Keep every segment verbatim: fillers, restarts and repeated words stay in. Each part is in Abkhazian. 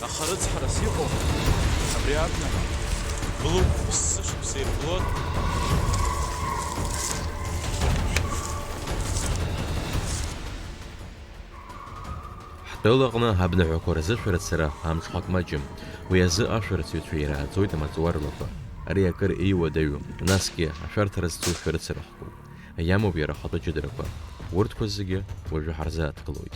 Аха рыцҳарас иҟоу абри абна, блук, ԥсышықәса ирблуеит. Ҳтәылаҟны абнаҳәақәа рзышәарыцара амҽхак маҷым. Уи азы ашәарыцаҩцәа ирааӡоит амаҵуар лақәа. Ари акыр иуадаҩу, насгьы ашәарҭара зцу шәарыцара хкуп. Иамоуп иара ахатәы ҷыдарақәа. Урҭқәа зегьы уажәы ҳарзааҭгылоит.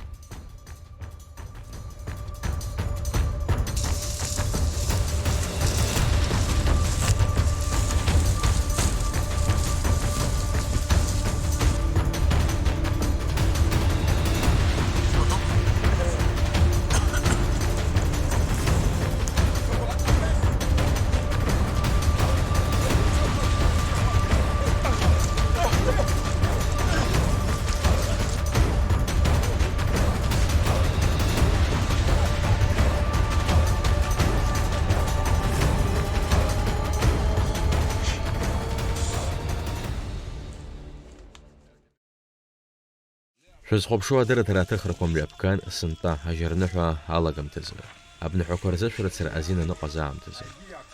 Шәызхәаԥшуа адырраҭара аҭыхрақәа мҩаԥган сынтәа ажьырныҳәа алагамҭазы, абнаҳәақәа рзышәарыцара азин аныҟаз аамҭазы.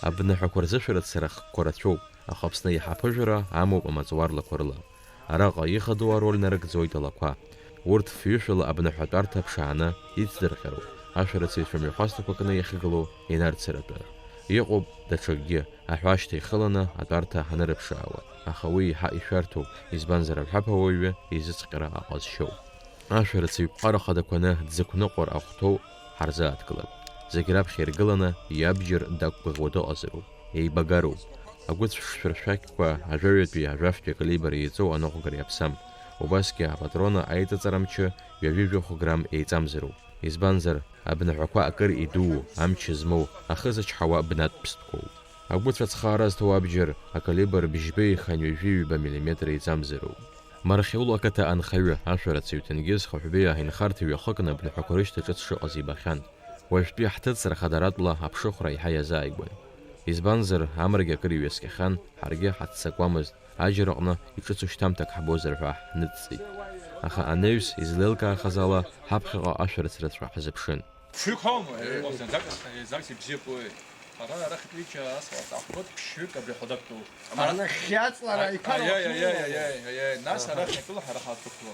Абнаҳәақәа рзышәарыцара хкқәа рацәоуп, аха Аԥсны иаҳа аԥыжәара амоуп амаҵуар лақәа рыла. Араҟа ихадоу ароль нарыгӡоит алақәа. Урҭ фҩышәала абнаҳәатәарҭа ԥшааны ицдырҟьароуп, ашәарыцаҩцәа мҩахәасҭақәа кны иахьгылоу инарцаратәы. Иҟоуп даҽакгьы, аҳәашьҭа ихыланы атәарҭа ҳанырыԥшаауа, аха уи еиҳа ишәарҭоуп, избанзар аҳәаԥ ауаҩы изыцҟьара аҟазшьоуп. Ашәарыцаҩ ԥҟара хадақәаны дзықәныҟәар ахәҭоу ҳарзааҭгылап. Зегь раԥхьа иргыланы иабџьар дақәгәыӷуа дыҟазароуп, еибагароуп. Агәыцә шшәыршәақьқәа ажәаҩатәи ажәафтәи акалибр еиҵоу аныҟәгара иаԥсам. Убасгьы апатрона аиҵаҵара мчы ҩажәи жәохә грамм еиҵамзароуп. Избанзар, абнаҳәақәа акыр идуу, амч змоу, ахы зычҳауа бнатә ԥстәқәоуп. Агәыцә ацхаара зҭоу абџьар акалибр бжьбеи хынҩажәи ҩба миллиметр еиҵамзароуп. Мархьаул ақыҭа анхаҩы, ашәарыцаҩ Ҭенгиз Хыҳәбеи аҳинхарҭа ҩахыкны абнаҳәақәа рышьҭа ҿыц шыҟаз ибахьан. Уажәтәи ҳҭыҵра хадаратәла аԥшыхәра еиҳа иазааигәан. Избанзар, амрагьы акыр иҩаскьахьан, ҳаргьы ҳаццакуамызт, аџьраҟны иҿыцу шьҭамҭак ҳбозар ҳәа ҳныҵҵеит. Аха анаҩс излеилкаахаз ала, ҳаԥхьаҟа ашәарыцарацәа ҳзыԥшын. Ԥшьҩык ҳаума? Э, зынӡак, зынӡак ибзиақәоуи? Ҳара арахь ҩыџьа асуа даҳгоит, ԥшьҩык абри ҳадактор. Ана хьаҵлара Ай, иԥара ай, ай, уахьнеиуа. Ай, ай, ай, ай, ай, нас Аҳа. Арахь атәыла ҳара ҳаҭыԥло.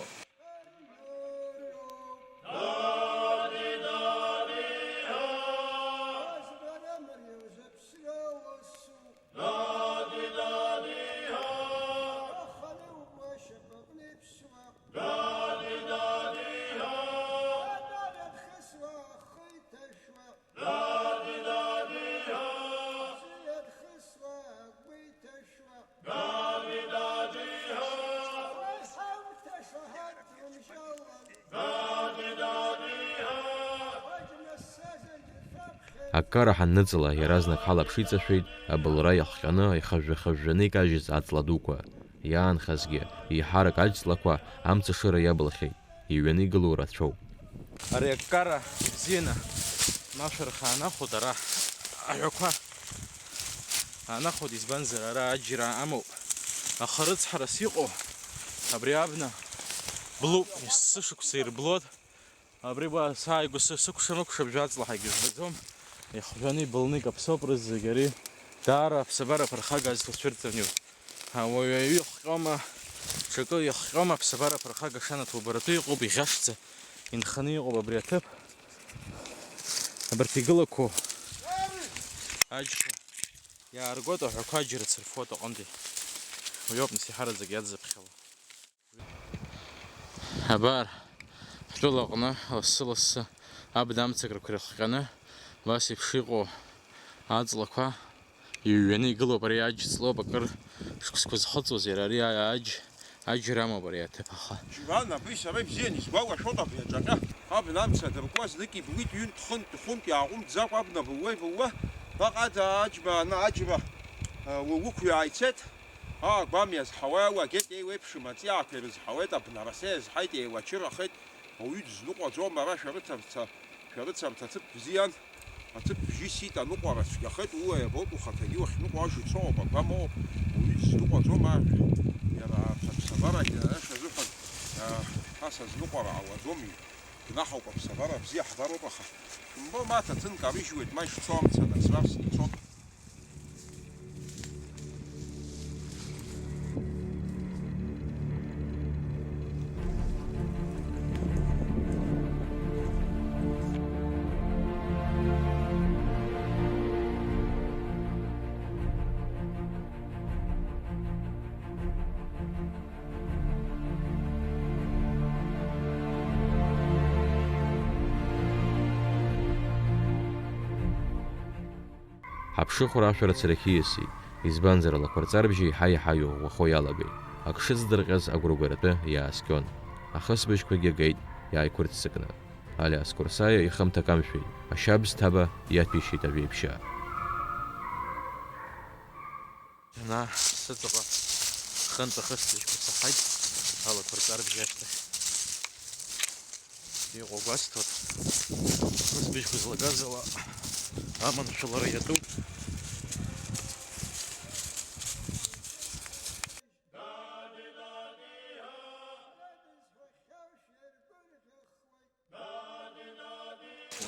Аккара ҳанныҵала, иаразнак ҳалаԥш иҵашәеит, абылра иахҟьаны, ихажәжа-хажәжаны икажьыз аҵла дуқәа. Иаанхазгьы, еиҳарак аџьҵлақәа амцашыра иабылхьеит, иҩаны игылоу рацәоуп. Ари аккара бзианы машәырха анахәо дара аҳәақәа анахәоит, избанзар, ара аџьра амоуп. Аха рыцҳарас иҟоу абри абна блуп, есышықәса ирблуеит. Абри ба сааигәа сы-, сыкәша-мыкәша бжьаҵла ҳагьыжәбаӡом. Ихжәаны ибылны икаԥсоуп рызегь ари. Даара аԥсабара ԥырхага азҭо цәырҵырниуп. Ауаҩы аҩы ихҟьома, ҽакы ихҟьома, аԥсабара ԥырхага шанаҭо убаратәы иҟоуп, иӷьашӡа инханы иҟоуп абри аҭыԥ. Абарҭ игылақәоу аџьқәа иааргоит аҳәақәа аџьра цырфуа аҟынтәи. Уи ауп нас иҳараӡак иадзыԥхьало. Абар, ҳтәылаҟны лассы-лассы абна амцакрақәа ирыхҟьаны, абас еиԥш иҟоу аҵлақәа иҩҩаны игылоуп. Ари аџь ҵлоуп, акыр шықәсқәа зхыҵуаз иара ари аџь, аџьра амоуп ари аҭыԥ, аха. Џьуран, абри сара ибзиан исгәалашәоит абри аҿаҟьа. Абна амца адыркуа знык иблит, ҩынтә-хынтә, хәынтә иааҟәымҵӡакәа абна былуа ибылуа, баҟаӡа аџьма ана аџьра, а, уқәҩа ааицеит. Аа, гәам иазҳауа иалагеит, еиуеиԥшым аҵиаақәа ирызҳауеит, абнараса иазҳаит, еилачырахеит, ауаҩы дызныҟәаӡом, ара шәарыцарца, шәарыцарҭа аҭыԥ бзиан, аҭыԥ бжьысит, аныҟәара цәгьахеит, уа иабоуп, ухаҭагьы уахьныҟәо ажәа цоуп, агәамоуп, ауаҩы дызныҟәаӡом, аа, иара арҭ аԥсабарагьы ара шәазыҳәан, аа, ҳа Сазныҟәара ауаӡом, гәнаҳауп, аԥсабара бзиа ҳбароуп, аха шәымбо, ма аҭаҭын карыжьуеит, ма ишцо амца насварсны ицоит. Ҳаԥшыхәра ашәарыцарахь ииасит, избанзар, алақәарҵарбжьы еиҳа-еиҳа иӷәӷәахо иалагеит. Ак шыҵдырҟьаз агәыргәаратәы иааскьон. Ахысбыжьқәагьы геит иааиқәырццакны. Алиас Курсаиа ихымҭа камшәеит, ашьабсҭаба иаҭәеишьеит ажәеиԥшьаа. Ана сыҵаҟа хынтә ахысбыжьқәа саҳаит, алақәарҵарбжьы ашьҭахь. Иҟоу гәасҭоит, ахысбыжьқәа злагаз ала аманшәалара иатәуп.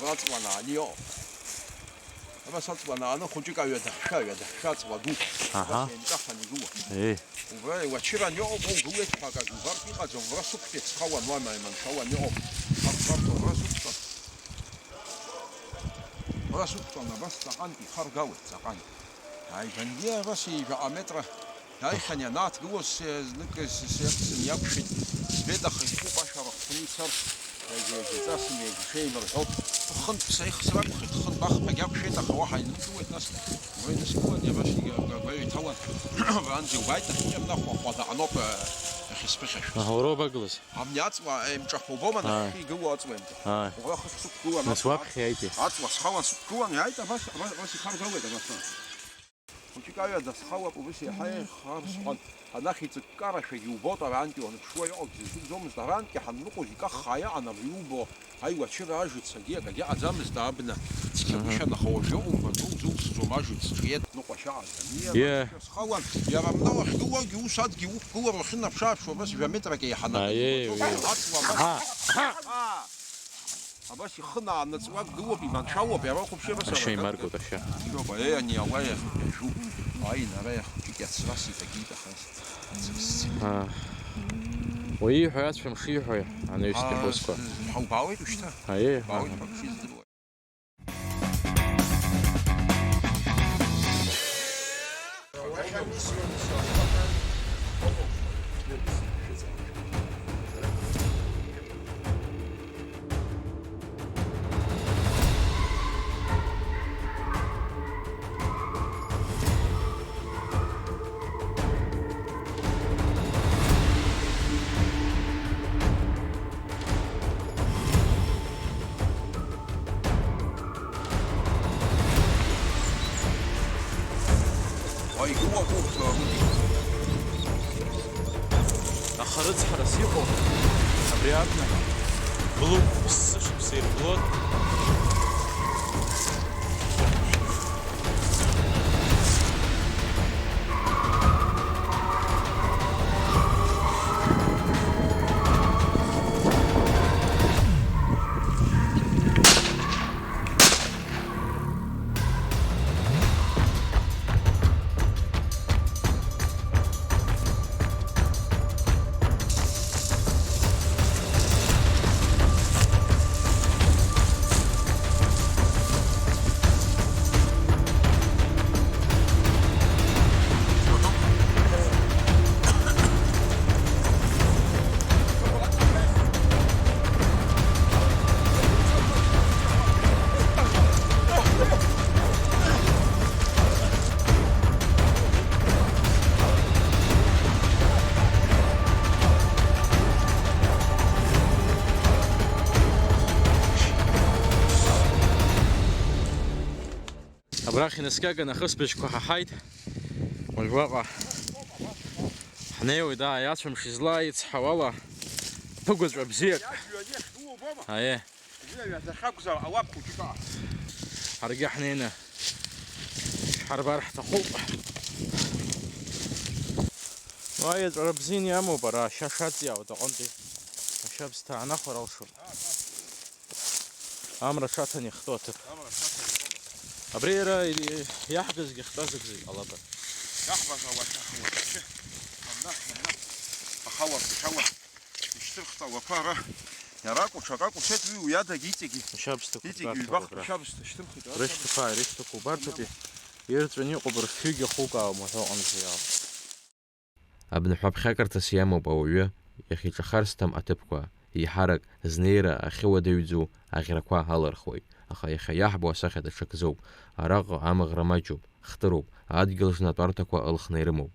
Уаҵәҟьа анааны иҟоуп. Абас аҵла анааны хәыҷык аҩадахьшәа, аҩадахьшәа аҵла ду. Аҳа. Убас еимҿаҳаны игылоуп. Еи. Убра уачыран иҟоуп, угылеит ҳәа акагьы убартә иҟаӡам, убра сықәтәеит схауан, уа маиманшәалан иҟоуп. Абарҭ убра сықәтәан. Убра сықәтәан, абас ҵаҟантә ихаргалоит, ҵаҟантә. Ааигәангьы абас ҩажәаҟа метра Иааихьан ианааҭгылоз, се-, знык се-, сеихсын иақәшәеит, збеит, аха иҭҟәыҟәашәа рыхәҭны ицар, егьа-, егьаҵас имеигәышеимырҳәо, хынтә сеихсыр акәхеит, хынтә ахԥагь ақәшәеит, аха уаҳа инымҵәуеит, нас уа иныскылан, иабас игагәаҩ иҭалан, абранӡа иубааит, нахьхьи абна хәахәа даҟаноуп, э, иахьысԥыхьашәаз. Аҳауроуп агылаз. Абни аҵла еимҿаҳәа убома, ааи, нахьхьи игылоу аҵла еимҿаҳәа. Ааи. Убра хышә сықәгылан, нас аҵла уаԥхьа иааит. Аҵла схалан сықәгылан, иааит, абас, абас, абас ихаргалеит, абас. Хәыҷык аҩада схалап, убыс еиҳа еиӷьхар сҳәан, анахь иҵыккарашәагьы убоит, арантәи уаныԥшуа иҟоуп, зызгәыкӡомызт, арантәи ҳанныҟәоз икаххаа иҟан абри иубо, аиуа ачыра ажыцагьы акагьы аҟаӡамызт абна, цқьагәышьан, аха уажә иҟоу мбаӡо, узылсӡом ажыц, ҿиеит ныҟәашьа аӡами, схалан, иара абна уахьгылоугьы ус адгьыл уқәгылар уахьынаԥш-ааԥшуа убас жәа метрак еиҳаны аҵла абас. Абас ихы нааныҵуа гылоуп, иманшәалоуп, иара ахәаԥшьа абас ашьа алагап имаркуп, ашьа. Иоуп, аиа, ани ауаа иахьажәу, аинара иахәҷык иацрас иҭагеит, аха. Аа. Уи ииҳәо иацәам шиҳәо, анаҩстәи, аа, ҳусқәа. Ҳаубаауеит ушьҭа. Аиеи, ҳаубаауеит, ҳәа бшиздыруа. Аха рыцҳарас иҟоу абри абна блук ԥсышықәса ирблуеит. Абрахь инаскьаган ахысбыжьқәа ҳаҳаит. Уажә уаҟа ҳнеиуеит, аа, иацәамш излааицҳауала ԥыгәаҵәа бзиак. Аиеи. Ҩажәа дахьакәзар ауап хәыҷык. Ҳаргьы ҳнеины ҳарбар ҳҭахуп. Уа, иаҵәара бзианы иамоуп ара, ашьа шаҵиаауеит аҟынтәи. Ашьабсҭа аанахәар алшоит. Амра аҽаҭан иахьтәоу аҭыԥ. Амра аҽаҭан иахьтәоу. Абри иара иаҳгазгьы хтәазаргьы ҟалап. Иаҳбаз ауахьа, ауахьа. Амна, амна. Ахала, шала. Ишьҭырхт алақәа ара. Иара акәу, ҽак акәу, сеит уи, уи адагьы иҵегьы. Ашьабсҭақәа иҵегьы ртәарҭа ҩбахт, абра. Ашьабсҭа шьҭырхит, ара. Рышьҭақәа, рышьҭақәа убарҭатәи ирҵәаны иҟоуп, рыфҩыгьы ахукаауам уҳәа аҟынӡа иаауп. Абнаҳәа ԥхьакырҭас иамоуп ауаҩы иахьиҿахарсҭам аҭыԥқәа, еиҳарак знеира ахьыуадаҩӡоу аӷьрақәа алырхуеит, аха иахьа иаҳбо асахьа даҽакзоуп. Араҟа амаӷра маҷуп, хтыроуп, адгьыл зны атәарҭақәа ылхны ирымоуп.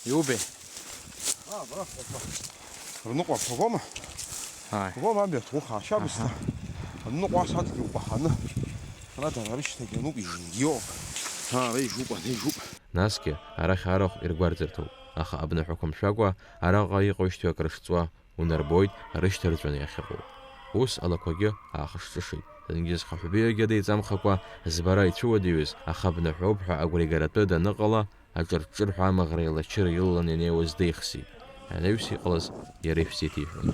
Иубеи? Рныҟәа ԥагома? Ааи. Ԥагома абиаҭ уха ашьабсҭа. Аҳа. Рныҟәа ас адгьыл кәаҳаны. Ара дара рышьҭагь ануп, ижынгьы иоуп. Ара ижуп, ара ижуп. Насгьы арахь арахә иргәарҵырҭоуп, аха абнаҳәақәа мшәакәа араҟа иҟоушьҭоу акрышҵуа унарбоит арышьҭарҵәаны иахьыҟоу. Ус алақәагьы аахышҿышеит. Зынгьы зхаҳәбеиагьы деиҵамхакәа збара ицәыуадаҩыз, аха абнаҳәоуп ҳәа агәра игаратәы даныҟала, аҿырҿырҳәа амаӷра еилачыра илалан ианеиуаз деихсит. Анаҩс иҟалаз иара ишәзеиҭеиҳәон.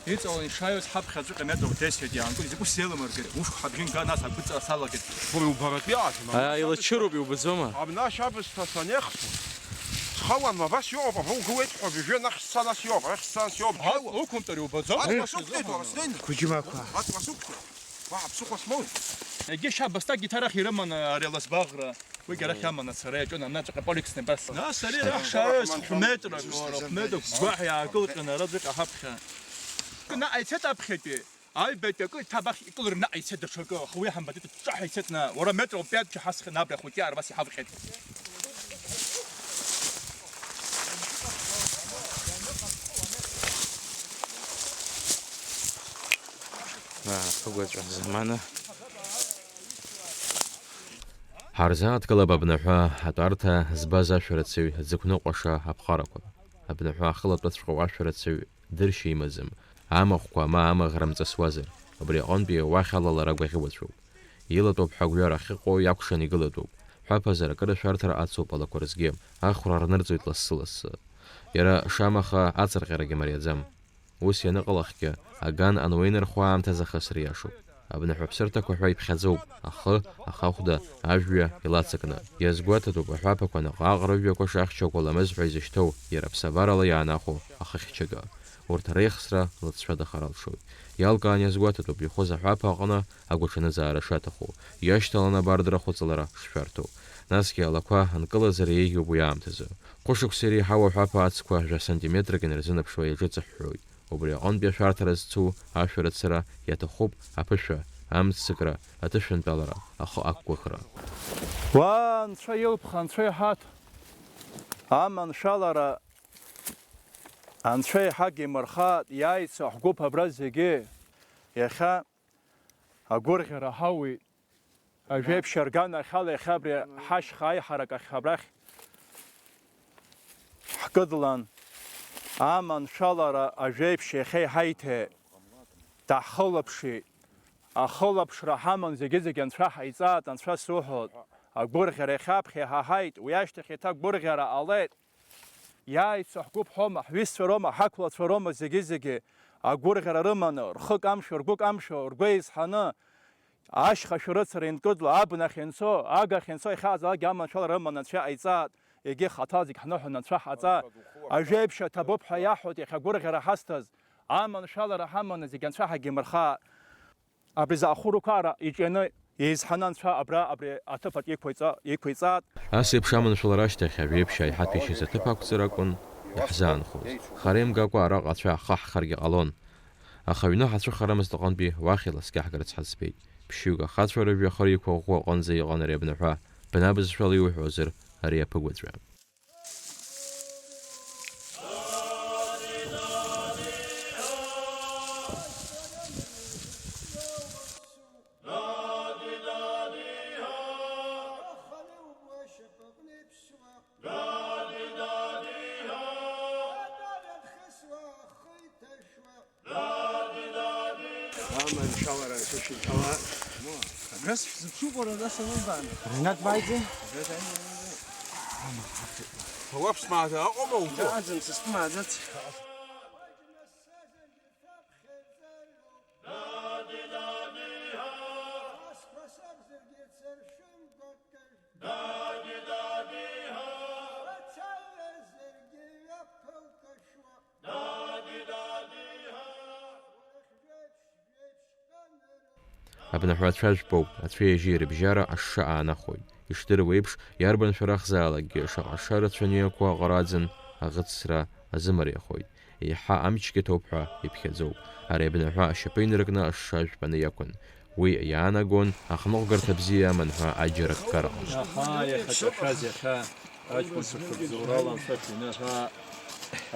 Иҵалан ишааиуаз ҳаԥхьаҵәҟьа метров десять иаанкылеит, ус еилымыргеит, ус ҳабжьы нга, нас агәыҵа салагеит. Уара убаратәи аахь, ма. Ааи, илачыроуп, иубаӡома? Абна ашьабсҭа санеихсуа, схалан, ма абас иоуп, аха угылеит ҳәа абжьы нахьсса, нас иоуп, ахьсса, нас иоуп. Ҳа, уқәымтәар иубаӡом? Аҵла сықәтәеит, уара, снеины. Қәыџьмақәа. Аҵла сықәтәеит. Уаҳа ԥсыхәа смоуи? Егьи шьабысҭак иҭарах ирыман ари аласбаӷра. Уигьы арахь аман ацара иаҿын, абнаҵәҟьа Поликсны абас. Нас ари рахь шааиуаз хә метрак, уара, хә метрак гәгәаҳәа иаакылҟьаны араӡәк аҳаԥхьа. Наҟ ицеит аԥхьатәи, аҩбатәи акы ҭабах икылыр наҟ ицеит даҽакы, аха уи ҳамбаӡеит, ҿаҳәа ицеит, на, уара метров пиатә ҳасхьан абра ахәыҷы арбас иҳавҟьеит. Ааԥыгәаҵәа замана. Ҳарзааҭгылап абнаҳәа атәарҭа збаз ашәарыцаҩ дзықәныҟәаша аԥҟарақәа. Абнаҳәа ахылатәаҵәҟьоу ашәарыцаҩ дыршьа имаӡам, амахәқәа ма амаӷра мҵысуазар, убри аҟынтәи уахь алалара гәаӷьуацәоуп. Илатәоуп ҳәа гәҩар ахьыҟоу иакәшан игылатәуп, ҳәаԥазар акыр ашәарҭара ацуп алақәа рзгьы, ахәра рнырҵоит лассы-лассы. Иара шамаха аҵарҟьарагьы мариаӡам. Ус ианыҟалахгьы, аган ануеинырхо аамҭазы ахысра иашоуп. Абнаҳәаԥсырҭақәа ҳәа иԥхьаӡоуп, ахы, ахахәда, ажәҩа илацакны. Иазгәаҭатәуп аҳәаԥақәа наҟ-ааҟ рыжәҩақәа шахьчақәа ламыс ҳәа изышьҭоу, иара ԥсабарала иаанахәо ахыхьчага. Урҭ реихсра лыҵшәадахар алшоит. Иалкаан иазгәаҭатәуп ихәыз аҳәаԥа аҟны агәаҽанызаара шаҭаху, иашьҭаланы абардра ахәыҵалара шшәарҭоу. Насгьы алақәа анкылазар еиӷьуп уи аамҭазы. Хәышықәса иреиҳау аҳәаԥа ацқәа жәа сантиметрак инарзынаԥшуа иаҿыҵыҳәҳәоит. Убри аҟынтәи ашәарҭара зцу ашәарыцара иаҭахуп аԥышәа, амццакра, аҭышәынтәалара, ахы ақәгәыӷра. Уа, Анцәа илԥха, Анцәа иҳаҭ! Аманшәалара, Анцәа иҳагимырхааит, иааицу ҳгәыԥ абра зегьы иахьа агәырӷьара ҳауит. Ажәеиԥшь арганахьала иахьа абри ҳашьха аиҳарак ахь абрахь ҳкыдлан, аманшәалара ажәеиԥшь иахьа иҳаиҭеит, даҳхылаԥшит. Ахылаԥшра ҳаман зегьы-зегьы Анцәа ҳаиҵааит, Анцәа суҳәоит. Агәырӷьара иахьаԥхьа иҳаҳаит, уи ашьҭахь еиҭа гәырӷьара ҟалеит. Иааицу ҳгәыԥ ҳәоума, ҳҩызцәа роума, ҳақәлацәа роума, зегьы-зегьы агәырӷьара рыманы, рхы камшәо, ргәы камшәо, ргәы еизҳаны, ашьха шәарыцара инкыдло, абнахь ианцо, агахь ианцо, иахьааӡалакгьы аманшәалара рыманы Анцәа иҟаиҵааит, егьи хаҭала зегь ҳныҳәон Анцәа ҳаҵа. Ажәеиԥшь аҭабуп ҳәа иаҳҳәоит иахьа агәырӷьара ҳазҭаз, аманшәалара ҳаманы зегь Анцәа ҳагьимырхаа. Абри заҟа хәырқәара иҿианы, еизҳаны Анцәа абра, абри аҭыԥаҿ иқәиҵа-, иқәиҵааит. Ас еиԥш аманшәалара ашьҭахь, ажәеиԥшь аиҳаҭ ишьыз аҭыԥ ақәҵара акәын иаҳзаанхоз. Хара имгакәа араҟа ацәа ахаҳхаргьы ҟалон. Аха аҩны ҳацәыхарамызт аҟынтәи уахь иласкьаҳгарц ҳаӡбеит. Ԥшьҩык ахацәа рыжәҩахыр иқәыӷәӷәо аҟынӡа иҟан ари абнаҳәа, бна бызшәала иуҳәозар, ари аԥыгәаҵәа. Аншалара сышәынҭала. Абра сшәзыԥшуп, уара, ара санылбаан. Ринат Баиӡе? Абра дааины. Уаԥс мааӡа аҟоума угәы? Дааӡам, сыстәы мааӡац. Абнаҳәа ацәажәпоуп, ацәеи ажьи рыбжьара ашша аанахәоит. Ишдыру еиԥш, иарбан шәарахзаалакгьы шаҟа ашша рацәаны иақәу аҟара аӡын аӷыцра азымариахоит. Еиҳа амчгьы ҭоуп ҳәа иԥхьаӡоуп. Ари абнаҳәа ашьапы инаркны ашша жәпаны иақәын. Уи иаанагон ахныҟәгарҭа бзиа аман ҳәа аџьара аккараҟны. Аҳа, иахьаҿашәаз иахьа аҷкәынцәа шықәзоурала анцәа шәиныҳәа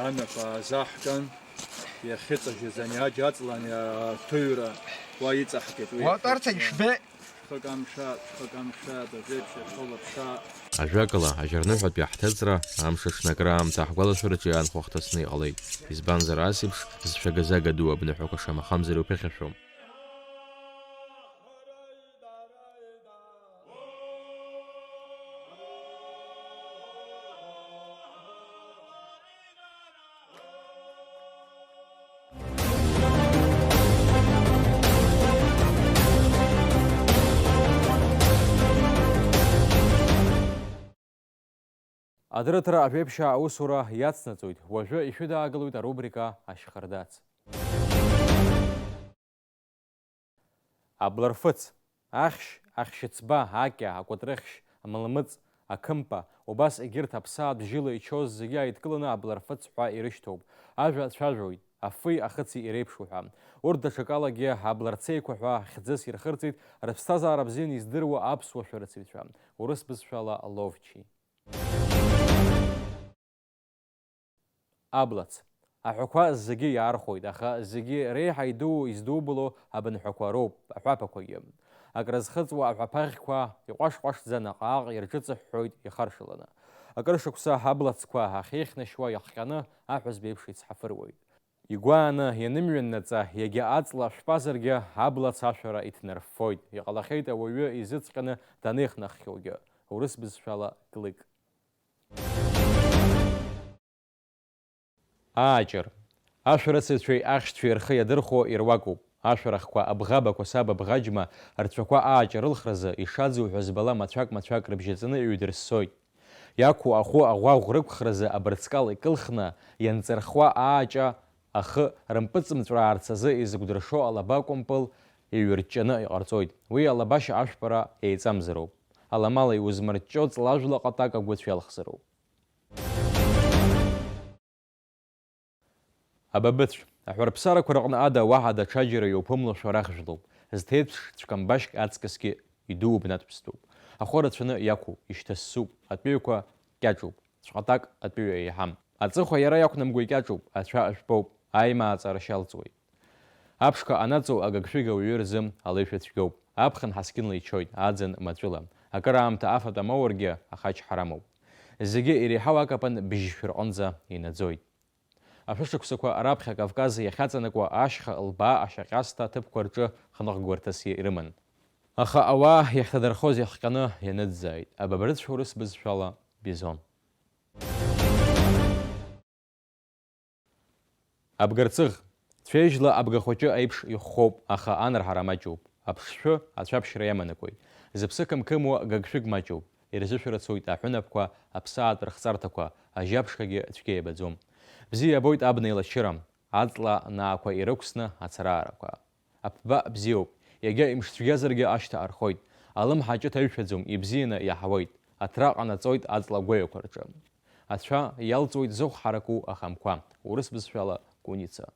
амҩақәа аазаҳган, иахьыҵажьыз ани аџь аҵла ани аҭыҩра уа иҵаҳгеит уи. Уатәарҭа ишбе- Шәхык амша, шәхык амша, дажәеиԥш иаԥсоу лаԥша. Ажәакала, ажьарныҳәатәи аҳҭыҵра амш аҽны акраамҭа ҳгәалашәараҿы иаанхо хҭысны иҟалеит. Избанзар, ас еиԥш зцәагазага ду абныҳәақәа шамахамзар иуԥыхьашәом. Адырраҭара ажәеиԥшьаа аусура иацнаҵоит. Уажәы ишәыдаагалоит арубрика Ашьхардац. Абларфыц, ахьшь, ахьшьыцба, акьа, акәатрыхьшь, амлымыҵ, ақымпа, убас егьырҭ аԥсаатә жьыла ичоз зегьы ааидкыланы абларфыц ҳәа ирышьҭоуп. Ажәа цәажәоит, афи ахыци иреиԥшу ҳәа. Урҭ даҽакалагьы абларцеиқәа ҳәа хьӡыс ирхырҵеит рыԥсҭазаара бзианы издыруа аԥсуа шәарыцаҩцәа, урыс бызшәала ловчи. Аблац. Аҳәақәа зегьы иаархәоит, аха зегьы реиҳа идуу издубало абынҳәақәа роуп, аҳәаԥақәагьы. Акрызхыҵуа аҳәаԥаӷьқәа иҟәаш-ҟәашӡа наҟ-ааҟ ирҿыҵыҳәҳәоит ихаршаланы. Акыр шықәса аблацқәа ахьеихьнашьуа иахҟьаны аҳәызба еиԥш ицҳафыруеит. Игәааны ианымҩаннаҵа, иагьа аҵла шәпазаргьы, аблац ашәара иҭнарффоит. Иҟалахьеит ауаҩы изыҵҟьаны данеихнаххьоугьы, урыс бызшәала клык. Ааҷыр. Ашәарыцаҩцәеи ахьшьцәеи рхы иадырхәо ируакуп. Ашәарахқәа абӷабақәа саб абӷаџьма рцәақәа ааҷырылхразы ишаӡу ҳәа збала мацәак-мацәак рыбжьаҵаны иҩдырссоит. Иақәу ахәы аӷәаӷә рықәхразы абырҵкал икылхны, ианҵырхуа ааҷа ахы рымпыҵымҵәраарц азы изыгәдыршо алаба кәымпыл иҩырҷҷаны иҟарҵоит. Уи алабашьа ашәпара еиҵамзароуп. Аламала иузмырҷҷо ҵлажәла ҟатак агәыцә иалхзароуп. Абабыцә, аҳәарԥсарақәа рҟны ада уаҳа даҽаџьара иуԥымлошәа рахьжәлоуп, зҭеиҭԥш цәкамбашьк аҵкысгьы идуу бнатәԥстәуп. Ахәы рацәаны иақәу, ишьҭассуп, атәыҩақәа кьаҿуп, цәҟатак атәыҩа еиҳам. Аҵыхәа иара иақәнамго икьаҿуп, ацәа жәпоуп, аимааҵ арашьалҵуеит. Аԥшқа анаҵоу агыгшәыг ауаҩы рзы алеишәа цәгьоуп. Аԥхын ҳаскьынла ичоит, аӡын маҵәыла. Акыраамҭа афатә амоургьы ахачҳар амоуп. Зегьы иреиҳау акапан бжьшәа рҟынӡа инаӡоит. Ашәышықәсақәа раԥхьа Кавказ иахьаҵанакуа ашьха лбаа ашьаҟьасҭа аҭыԥқәа рҿы хныҟәгарҭас ирыман. Аха ауаа иахьҭадырхоз иахҟьаны ианыӡӡааит, абабырцә урыс бызшәала бизон. Абгарцыӷ. Цәеижьла абгахәыҷы аиԥш ихәхәоуп, аха анарҳара маҷуп. Аԥшшәы ацәаԥшьра иаманакуеит. Зыԥсы қымқымуа гыгшәыг маҷуп. Ирзышәарыцоит аҳәынаԥқәа, аԥсаатә рыхҵарҭақәа, ажьаԥшқагьы цәгьа иабаӡом. Бзиа иабоит абна еилачыра, аҵла наақәа ирықәсны ацараарақәа. Аԥба бзиоуп, иагьа имшцәгьазаргьы ашьҭа архоит. Алымҳа аҿы ҭаҩшәаӡом, ибзианы иаҳауеит. Аҭра ҟанаҵоит аҵла гәаҩақәа рҿы. Ацәа иалҵуеит зыхә ҳараку ахамқәа, урыс бызшәала куница.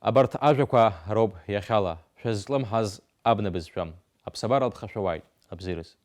Абарҭ ажәақәа роуп иахьала шәызҿлымҳаз абна бызшәа. Аԥсабара лԥхашәауааит, абзиараз.